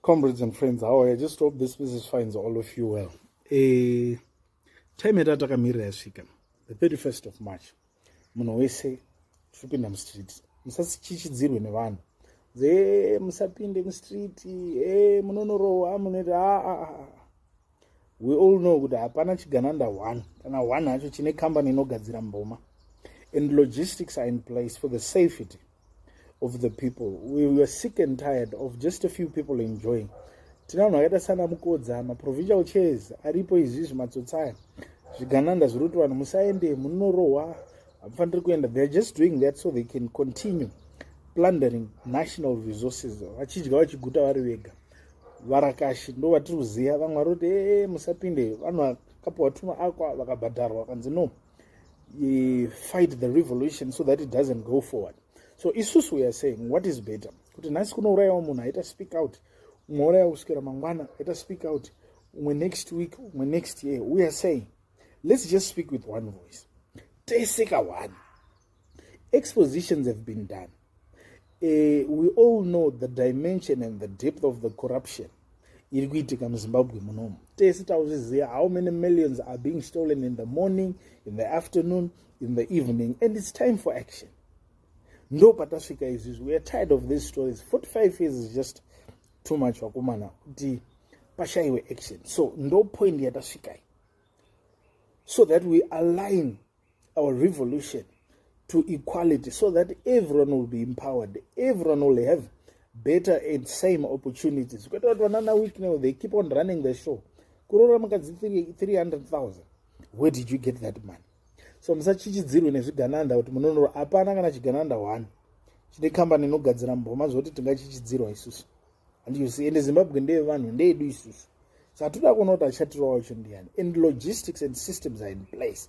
Comrades and friends, how are you? I just hope this message finds all of you well. Time yatakamirira yasvika, the 31st of March. Munhu wese tirikupinda mustreet. Musachichidzirwe nevanhu. Ze musapinde mustreet, munonorohwa, munoita ah, ah, ah. We all know kuti hapana chigananda one kana one hacho chine kambani inogadzira mboma. And logistics are in place for the safety of the people. We were sick and tired of just a few people enjoying. Tine vanhu vakaita sana Mukodza, maprovincial chairs aripo izvizvi, matsotsi aya, zvigananda zviri kuti vanhu musaende, munorohwa, hamufaniri kuenda. They are just doing that so they can continue plundering national resources, vachidya vachiguta vari vega. Varakashi ndo vatiri kuziva. Vamwe vari kuti, "E, musapinde." Vanhu vakapiwa tuma akwa, vakabhadharwa, vakanzi, "No, fight the revolution so that it doesn't go forward." So isusu we are saying, what is better, kuti nhasi kunourayiwa munhu aita speak out, umwe uraya kusvikira mangwana aita speak out, umwe next week, umwe next year? We are saying, let's just speak with one voice, tese ka one. Expositions have been done. We all know the dimension and the depth of the corruption iri kuitika muZimbabwe munomu. Tese tauzviziva how many millions are being stolen in the morning, in the afternoon, in the evening, and it's time for action. Ndo patasvika izvizvi. We are tired of these stories. 45 years is just too much, vakomana, kuti pashayiwe action. So ndo point yatasvikai, so that we align our revolution to equality, so that everyone will be empowered, everyone will have better and same opportunities, kwete kuti vanana Wicknell, they keep on running the show. Kuroora mukadzi 300,000, where did you get that money? So musachichidzirwe nezvigananda kuti munonoro. Hapana kana chigananda one chine kambani inogadzira mboma zvokuti tingachichidzirwa isusu. Handiyusi ende Zimbabwe ndeyevanhu, ndeyedu isusu. Saka toda kuona kuti achatirwa wacho ndiani. And logistics and systems are in place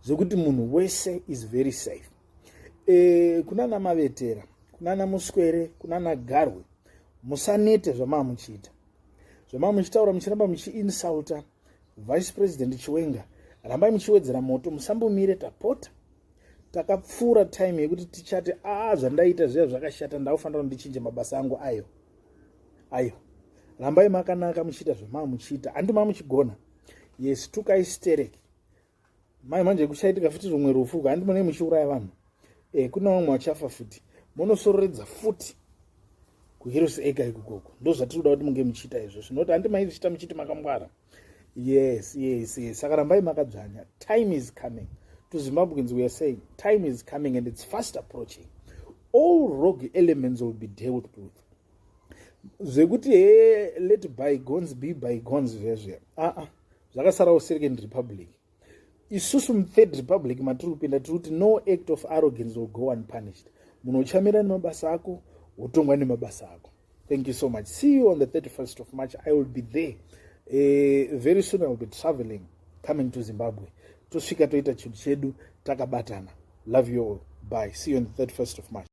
zvekuti munhu wese is very safe. Kunana Mavetera, kunana Muswere, kunana Garwe, musanete zvamaa muchiita, zvamaa muchitaura, muchiramba muchiinsulta Vice President Chiwenga. Rambai muchiwedzera moto, musambomire. Tapota, takapfuura time yekuti tichati, "A, zvandaita zviya zvakashata, ndakufanira kundichinje mabasa angu." Ayo ayo, rambai makanaka muchiita zvamaa muchiita. Handi maa muchigona? Yes, tukai stereki mai. Manje kuchaitika futi rumwe rufu, handi munee muchiuraya vanhu? Kune vamwe vachafa futi, munosororedza futi kuHeroes Acre ikokoko. Ndo zvatiri kuda kuti munge muchiita izvozvo, nokuti handi maizvichita muchiti makangwara? Yes. Saka rambai makadzvanya. Time is coming to Zimbabweans. We are saying time is coming and it's fast approaching. All rogue elements will be dealt with. Zvekuti he, let bygones be bygones, zvezve aa zvakasarawo Second Republic. Isusu muThird Republic matiri kupinda, tiri kuti no act of arrogance will go unpunished. Munhu uchamira nemabasa ako, wotongwa nemabasa ako. Thank you so much. See you on the 31st of March. I will be there. Very soon I will be traveling, coming to Zimbabwe. Tosvika toita chinhu chedu takabatana. Love you all. Bye. See you on the 31st of March.